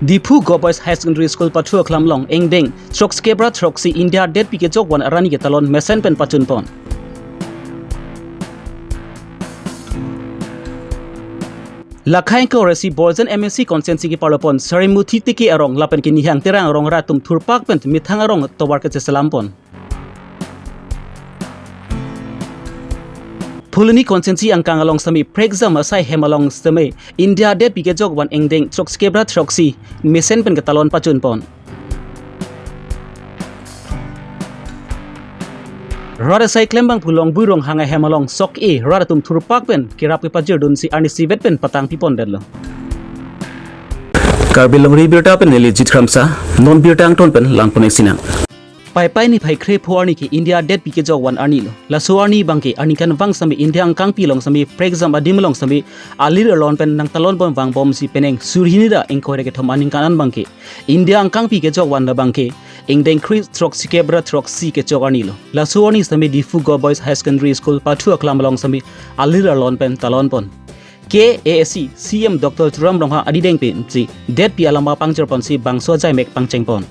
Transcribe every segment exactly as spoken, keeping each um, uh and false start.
Diphu Government Boys High Secondary School pathu aklam along ingdeng throksikep ra throksi India detpi kejok van arni ketalon mesen pen pachunpon. Lakhai ingkoi ra isi Borjan M A C constituency keparlopon Sarimuthi Tiki arong lapen ke Nihang Terang arong arat atum thurpak pen methang arong tovar kacheselampon. Phuloni constituency angkang along sitame prekjam asai hem along sitame India detpi kejok van ingdeng throksikep ra throksi mesen pen ketalon pachunpon. Rat asai klembangphu Longbui Ronghang ahem along sok-e rat atum thurpak pen kerap kepajirdunsi arnisi vet pen patang pipondetlo. Karbi Longri Abirta pen neli Jit Kramsa, non birta angton pen langpon-ik sinang. Paipai niphai kre pho arni ke India detpi kejok van arnilo. Laso arni abangke aningkanvang sitame India angkangpi along sitame prekjam adim along sitame alir arlon pen nangtalonpon vangbomsi penang suri hini ra ingkoi ra kethom aningkan an abangke India angkangpi kejok van abangke ingdeng kre throksikep ra throksi kejok arnilo. Laso arni sitame Diphu Government Boys High Secondary School pathu aklam along sitame alir arlon pen talonpon. K A A C C M Doctor Tuliram Ronghang adideng pensi detpi alama pangjarponsi bangso ajaimek pangchengpon.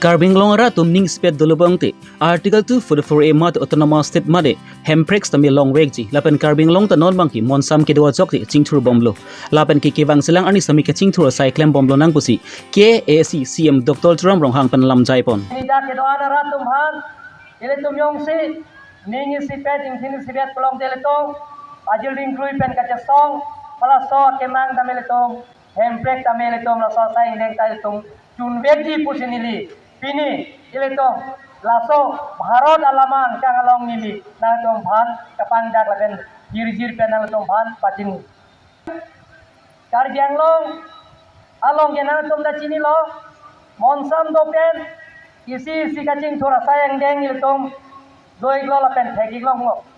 Karbi Anglong arat atum ning isipet dolo bangte Article two forty-four A mate Autonomous State mate Hemprek sitame longvekji lapen Karbi Anglong ta non abangke monsam kedo ajok te chingthurbomlo lapen ke kevang selang arni sitame kachingthur asai klembomlonang pusi K A A C C M Doctor Tuliram Ronghang pen lamjaipon. Ini dak kedo-an arat atum aphan ilitum jongsi ning isipet ingthin isipet pulote ilitum pajil dingkrui pen kachesong, palaso akemang tame ilitum Hemprek tame ilitum laso asai ingdeng ta ilitum chunvekji pusi neli pini ilitum laso Bharat alama angkang along neli nangtum aphan kapangdak lapen hirjir pen nangtum aphan pachini. Karbi Anglong along ke nangtum ta chinilo, monsam do pen isi isi kachingthur asai angdeng ilitum do-iklo lapen thek-iklonglo.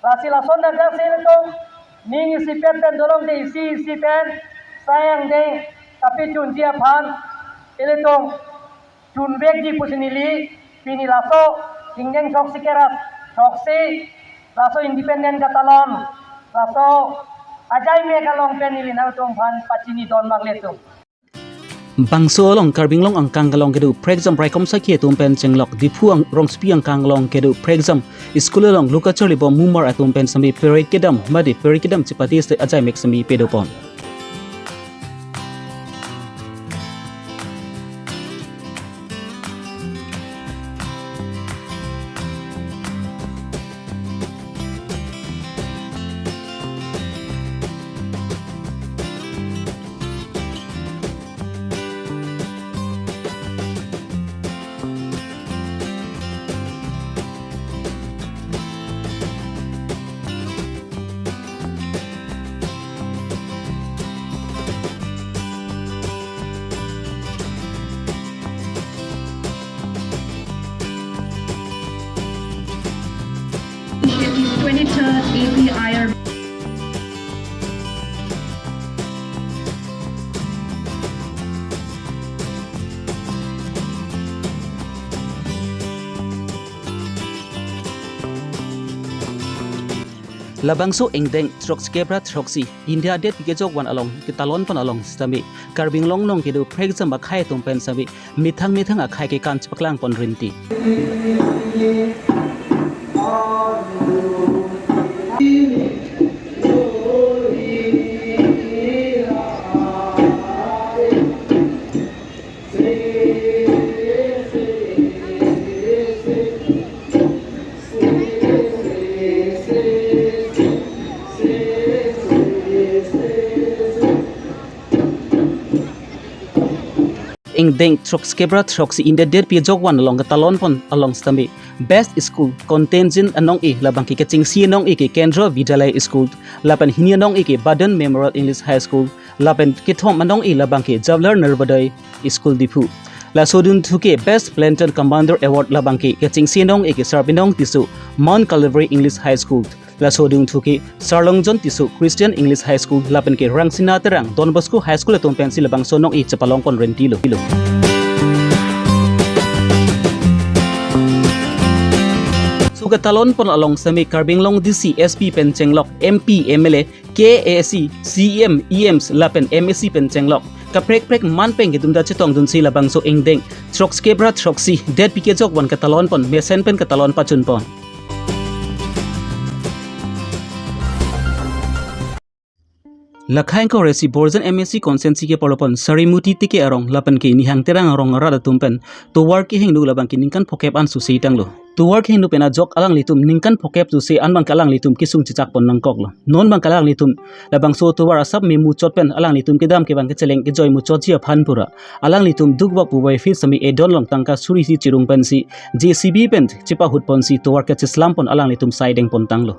Lasi lason dak si ilitum ning isipet pen dolongte isi isi pen asai angdeng kapachunji aphan ilitum chunvekji pusi neli pini laso ingdeng throksikep ra throksi laso independent katalon laso ajaimek along pen neli nangtum aphan pachinidun bang ilitum. Bangso along Karbi Anglong angkang along kedo prekjam raikom sakhi atum pen chenglok Diphu ang rongsopi angkang along kedo prekjam school along lo kacharlibom mumar atum pen sitame parade kedam mate parade kedam chepate sitame ajaimek sitame pedopon. Initiative twenty-third A P I R. Labangso ingdeng throksikep ra throksi India detpi kejok van along ketalonpon along sitame Karbi Anglong along kedo prekjam akhei atum pen sitame methang methang akhei kekan chepaklangpon rinti. Ingdeng throksikep ra throksi India detpi kejok van along ketalonpon along sitame Best School contingent anong-e labangke kechengsi anong-e ke Kendriya Vidyalaya School, lapen hini anong-e ke Badan Memorial English High School, lapen kethom anong-e labangke Jawaharlal Navodaya School Diphu. Laso adunthu ke Best Platoon Commander Award labangke kechengsi anong-e ke Sarbinong Tisso, Mount Calvary English High School. Laso adunthu ke Sarlongjon Tisso Christian English High School lapen ke Rangsina Terang Don Bosco High School atum pensi labangso anong-e chepalongpon rintilo. Ketalon pon along sitame Karbi Anglong D C, S P pen chenglok, M P, M L A, K A A C, C E M, E Ms lapen M A C pen chenglok kaprek prek manpeng kedum ta chetongdunsi labangso ingdeng throksi kep ra throksi detpi kejok van ketalon pon mesen pen ketalon pachun pon. Lakhain ko resi Borjan M A C constituency ke porlo pon Sarimuti Tiki arong lapen ke Nihang Terang arong arat atum pen tovar kehingno labang ke ningkan phokep an susi tanglo. Tovar kehingno pen ajok alanglitum ningkan phokep susi an bang ke alanglitum kesung chechak pon nangkoklo. Non bang ke alanglitum labangso tovar asap me muchot pen alanglitum kedam ke bang ke cheleng kejoi muchotji aphan pura alanglitum dukvak puvoiphit sitame edon along tangka suri si chirung pensi J C B pen chepahut ponsi tovar kacheslam pon alanglitum saideng pon tanglo.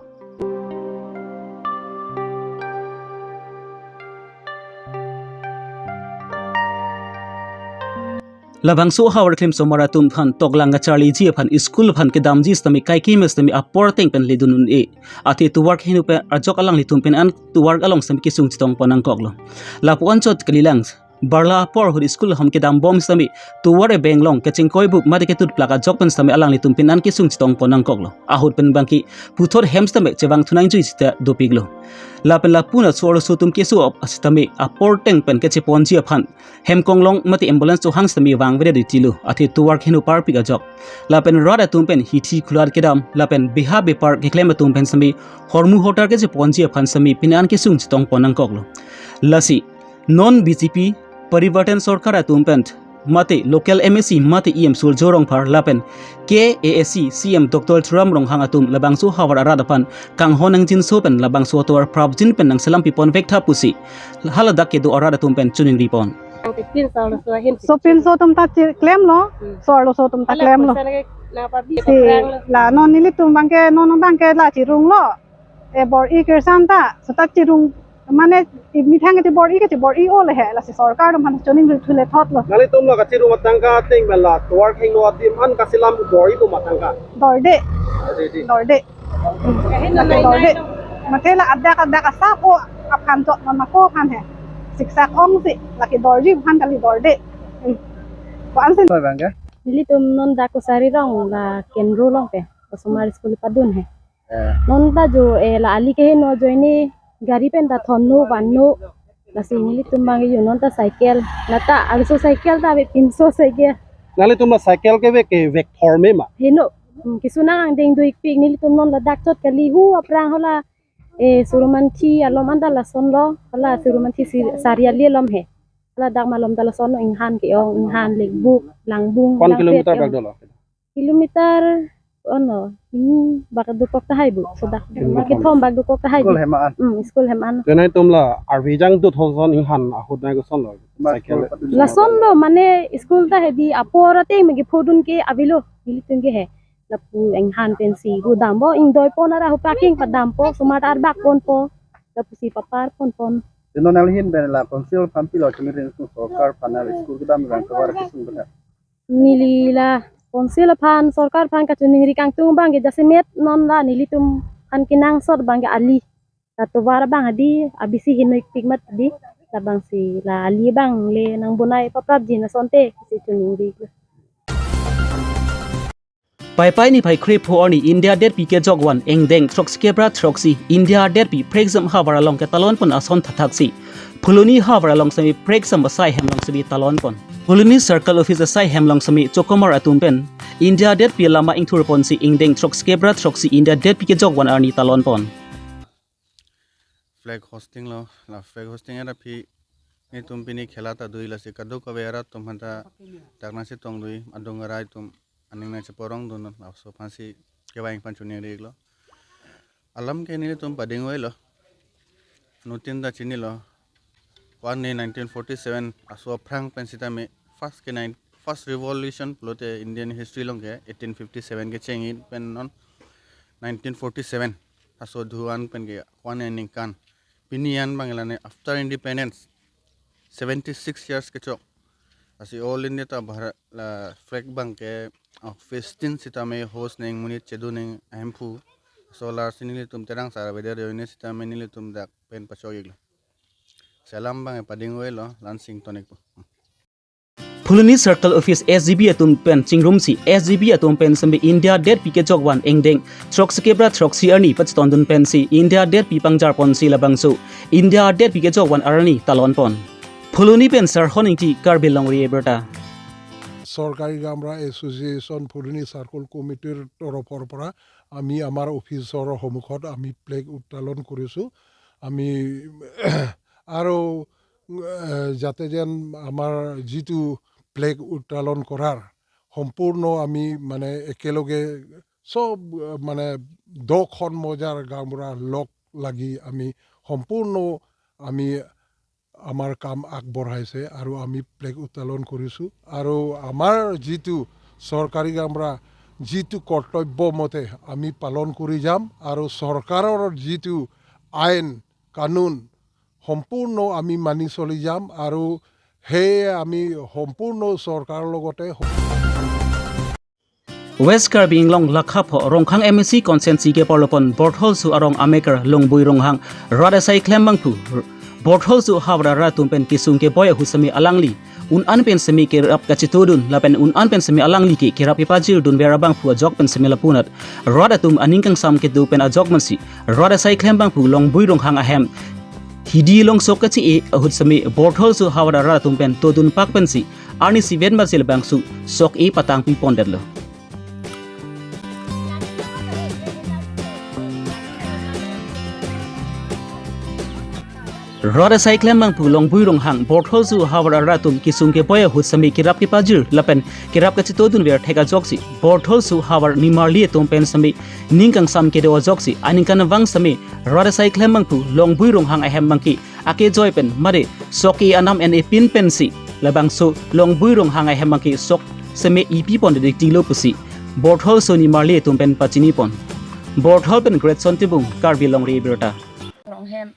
Labangso havar klemsomar atum aphan toklang kacharliji aphan school aphan kedamji sitame kaike me sitame apor ateng pen ledun un-e. Athe tovar kehingno pen ajok alanglitum pen an tovar along sitame kesung chetong pon nangkoklo. Lapu anchot kalilang barla apor ahut school ahom kedam bom sitame tovar ebeng along kachingkoi bup mate ketut plak ajok pen sitame alanglitum pen an kesung chetong pon nangkoklo. Ahut pen bang ke puthot hem sitame chevang thunang jui sita dopiklo. Lapen lapu na so arloso atum keso ap sitame apor ateng pen kecheponji aphan hem konglong mate ambulance chohang sitame vangvede ditilo. Athe tovar kehingno parpik ajok lapen rat atum pen hithi khulat kedam lapen beha bepar keklem atum pen sitame hormu hotar kecheponji aphan sitame pen an kesung chetong pon nangkoklo. Lasi non B J P Parivartan Sorkar atum pen mate local M A C mate E M Surjya Rongphar lapen K A A C C E M Doctor Tuliram Ronghang atum labangso havar arat aphan kanghon nangjinso pen labangso tovar prapjin pen nangselam pipon vektha pusi haladak kedo arat atum pen choningri pon. Sopinso atum ta chi-, klemlo, Hmm. So arloso atum ta Ala klemlo. Pusa lagi napa bi Si perang lo. La non nelitum bang ke non bang ke la chirunglo. E bor-i kirsan ta, so ta chirung mane i methang ke bor-i ke bor-i ole he, lasi sorkar atum aphan choningri thule thotlo. Nelitum la kachirung atangka ateng pen la tovar kehingno adim an kaselam bor-i atum atangka. Dorde. Dorde, dorde. Dorde. Kahin Lake nai dorde. Nai. Mate la adak adak asap o aphan jok mama ko aphan he. Siksak ongsi lake dorji aphan kali dorde. Hmm. Ko-ansi. Oi bang ke? Nelitum non dak Kosari rong la Kendro along pen. Osomar school padun he. Eh. Non ta jo, eh, la ali kehingno ajoine gari pen ta thonno vanno. Lasi nelitum bang yo non ta cycle. La ta arloso cycle ta ave pinso cycle. Nelitum la cycle kevek kevek thor me ma. Hingno. Hmm, keso nang angdeng do-ikpik nelitum non ladak chot kali hu aphrang hala. Eh, Surumanthi alom an ta lasonlo. Hala Surumanthi si-, Sariali alom he. Hala dak malom ta lasonlo inghan ke-ong, inghan lekbuk, langbung, One langpet kilometer ke-ong. Bak dolo. Kilometer, oh no, ini bak dokok tahai bu, sudah. Kilometer. Kethom bak dokok tahai School bu. Hem an. Hmm, school hem an. Kenai tum la, arvi jang two thousand inghan ahut nai kosonlo. Cycle. Lasonlo, mane school ta hedi apor ateng me kephodun ke avelo, nelitum ke he. Lapu inghan pensi, hu dampo, ingdoi pon ara hu parking padampo, osomar ta arbak ponpo, lapusi papar pon pon. Dino nanghin pen la council aphan pilo choningri sorkar aphan la school kedam rang tovar kesung benda. Neli la council aphan sorkar aphan kachoningri kangtung bang ke jasemet non la nelitum aphan kenangsot bang ke ali. La tovar bang hedi abisi hingno-ikpik mat hedi. Labangsi la ali bang le nangbonai paprapji asonte si choningri. Paipai niphai krepho arni India detpi kejok van ingdeng throksi kep ra throksi India detpi phrekjam havar along ketalon pon ason thathaksi Phuloni havar along sitame phrekjam asai hem along sitame talon pon. Phuloni Circle Office asai hem along sitame chokomar atum pen India detpi lama ingthur ponsi ingdeng throksi kep ra throksi India detpi kejok van arni talon pon. Flag hoisting lo, la flag hoisting era phi netum pini khela ta dui, lasi kadokave arat atum aphan ta dak nangchetong dui, adung arai atum aning nangcheporong dun, laso aphansi kevang aphan choningri-iklo. Alam ke nelitum pading avelo. Nelitum ta chinilo. Ko-an ne nineteen forty-seven aso aphrang pen sitame first ke nine, first revolution pulote Indian history along ke eighteen fifty-seven kecheng-i pen non nineteen forty-seven aso dhu an pen ke ko-an ne ningkan. Pini an bang lane after independence seventy-six years kechok. Lasi All India ta Bharat la flag bang ke, ah, fifteen sitame host neng monit chedu neng ahemphu. So la si nelitum Terang sar avedet ajoine sitame nelitum dak pen pachok-iklo. Lasi alam bang pading avelo, la-ansi ington-ikpo. Phuloni Circle Office S G B atum pen chingrumsi, S G B atum pen seme India detpi kejok van angdeng throksi kebra throksi arni pachetondun pensi India detpi pangjarponsi labangso India detpi kejok van arni talonpon. Phuloni pen Sarhon Ingti, Karbi Longri Abirta. সৰকাৰী গাঁওবুঢ়া এছ'চিয়েশ্যন ফুলনি চাৰ্কল কমিটিৰ তৰফৰ পৰা আমি আমাৰ অফিচৰ সন্মুখত আমি ফ্লেগ উত্তোলন কৰিছোঁ। আমি আৰু, এ, যাতে যেন আমাৰ যিটো ফ্লেগ উত্তোলন কৰাৰ সম্পূৰ্ণ আমি মানে একেলগে চব, এ, মানে দহখন মৌজাৰ গাঁওবুঢ়া লগ লাগি আমি সম্পূৰ্ণ আমি আমাৰ কাম আগবঢ়াইছে আৰু আমি ফ্লেগ উত্তোলন কৰিছোঁ। আৰু আমাৰ যিটো চৰকাৰী গাঁওবুঢ়া যিটো কৰ্তব্য মতে আমি পালন কৰি যাম আৰু চৰকাৰৰ যিটো আইন কানুন সম্পূৰ্ণ আমি মানি চলি যাম আৰু সেয়ে আমি সম্পূৰ্ণ চৰকাৰৰ লগতে West Karbi Anglong Lakha pho Ronghang M A C constituency ke parlopon Bortholso arong ameker Longbui Ronghang rat asai klembangphu Bortholso havar arat atum pen kesung keboi ahut seme alangli un-an pen seme kerap kachetodun lapen un-an pen seme alangli ke kerap kepajirdunver abangphu ajok pen seme lapunat rat atum aning kangsam kedo pen ajok mansi rat asai klembangphu Longbui Ronghang ahem hidi longsok kachi-e ahut seme Bortholso havar arat atum pen todun pak pensi arnisi ven basil bangso sok-e patang pipondetlo. Rat asai klembangphu Longbui Ronghang Bortholso havar arat atum kesung keboi ahut seme kerap kepajir lapen kerap kachetodunver thek ajoksi Bortholso havar nimarli atum pen seme ning kangsam kedo ajoksi aningkanvang seme rat asai klembangphu Longbui Ronghang ahem abangke akejoi pen mare sok-e anam en-e pin pensi labangso Longbui Ronghang ahem abangke sok seme ipi pondet tinglo pusi Bortholso nimarli atum pen pachinipon. Borthol pen Greatson Timung, Karbi Longri Abirta. Rong hem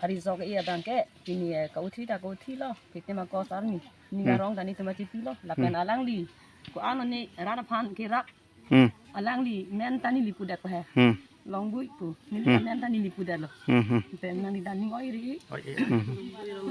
ari sok-e abangke pini, eh, ka-uthi ta ka-uthilo, kitima ko sarni. Ni Hmm. arong ta netum achipilo, lapen Hmm. alangli ko-an oni rat aphan kerap Hmm. Alangli men ta neli pudet ko he. Hmm. Longbui pu. Neli Hmm. men ta neli pudetlo. Hmm, hmm. Pen nangli ta ning oi ri. Hmm.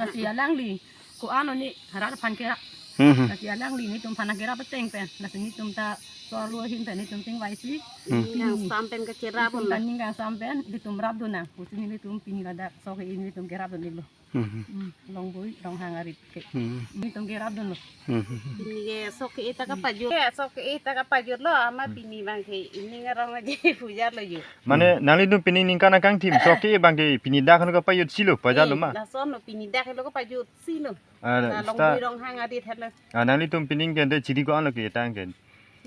Lasi alangli ko-an oni rat aphan kerap. Hmm, hmm. Lasi alangli netum aphan kerap ateng pen. Lasi netum ta solo ahin pen netum tingvaisi. Hmm. Ning kangsam pen kacherap Netum un ta la. ning kangsam pen netum rapdun nang. Pusi nelitum pini ladak sok-e netum kerapdun-iklo. Hmm. Hmm, Longbui Ronghang arit ke. Hmm. Netum kerapdunlo. Hmm. Pini ke sok-e ta kapajut. Ke sok-e ta kapajutlo, ama Hmm. pini abangke ining arong aje pujarlo ju. Mane Hmm. nanglitum pini ningkan akangthim sok-e abangke pini dak hanu kapajutsi lo, pajarlo Eh, ma? Lasonlo pini dak helo kapajutsilo. Ah, Na sta- Longbui Ronghang arit helo. Ah, nanglitum pini ke de chiri ko-anlo ketang ke.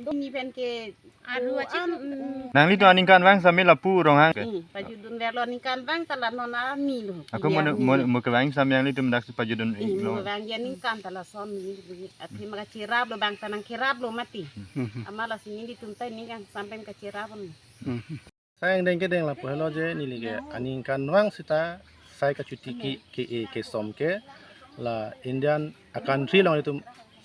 Dong ni pen ke aru achi ko-an, tu. mm. Nanglitum aningkanvang seme lapu Ronghang ke? Hmm, pajutdunverlo aningkanvang ta la non arni lo. Ako Iya, mo, iya. mo, mo kevang seme nanglitum daksi pajutdun Hmm, iklo. mo kevang ya ningkan ta lason ni, ni. Athema kacheraplo abang ta nangkeraplo mati. Hmm. Ama lasi nelitum ta ning kangsam pen kacherap un. Hmm. Sai angdeng kedeng lapu helo je neli ke aningkanvang sita sai kachuti ke, ke-e kesom ke la Indian a country along itum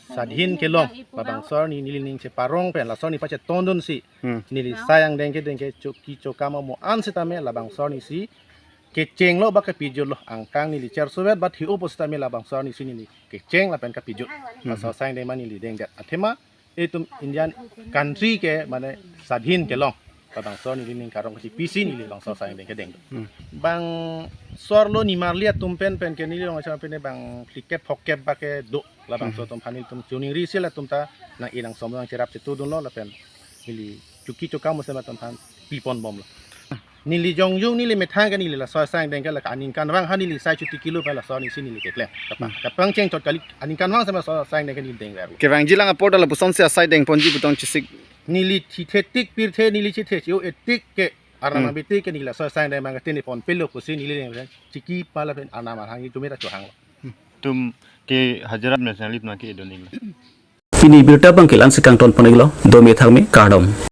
sadhin kelong labangso arni neli ning cheparong pen laso arni pachetondunsi Hmm. neli sai angdeng kedeng ke choki chokam mo-an sitame labangso arnisi kechenglo ba kapijutlo angkang neli chersovet ba thi-o pusitame labangso arnisi neli kecheng lapen kapijut. Hmm. Laso sai angdeng ma neli dengdet. Athema itum Indian country ke mane sadhin kelong. Labangso neli ning karong kachipisi neli bangso sai angdeng kedeng. Hmm. Bang sorlo nimarli atum pen pen ke neli long acha pen bang phlikep phokkep ba kedo labangso Hmm. atum aphan nelitum chuning risi latum ta nang-e nangsom nangcherap chetudunlo lapen neli choki chokam mo sema atum aphan piponbomlo. Neli jongjung neli methang ke neli laso sai angdeng ke la aningkanvang ha neli sai chuti kilo pen laso arnisi neli keklem. Kapa, Hmm. kapangcheng chot kali aningkanvang sema laso sai angdeng ke neli dengver. Kevangjilang apor ta lapusonsi asai dengponji putong chisik. Neli thithe tik pirthe neli chithe chi-o-e tik ke arnam Hmm. abiti ke neli laso sai angdeng abang ke tini ponpelo pusi neli dengver. Chiki pala pen arnam arhang itum ta chohanglo. Tum ke hajira mes nangli tuma ke edon neli. Pini birta abangke la-ansi kangtonpon-iklo, dome thakme, kardom.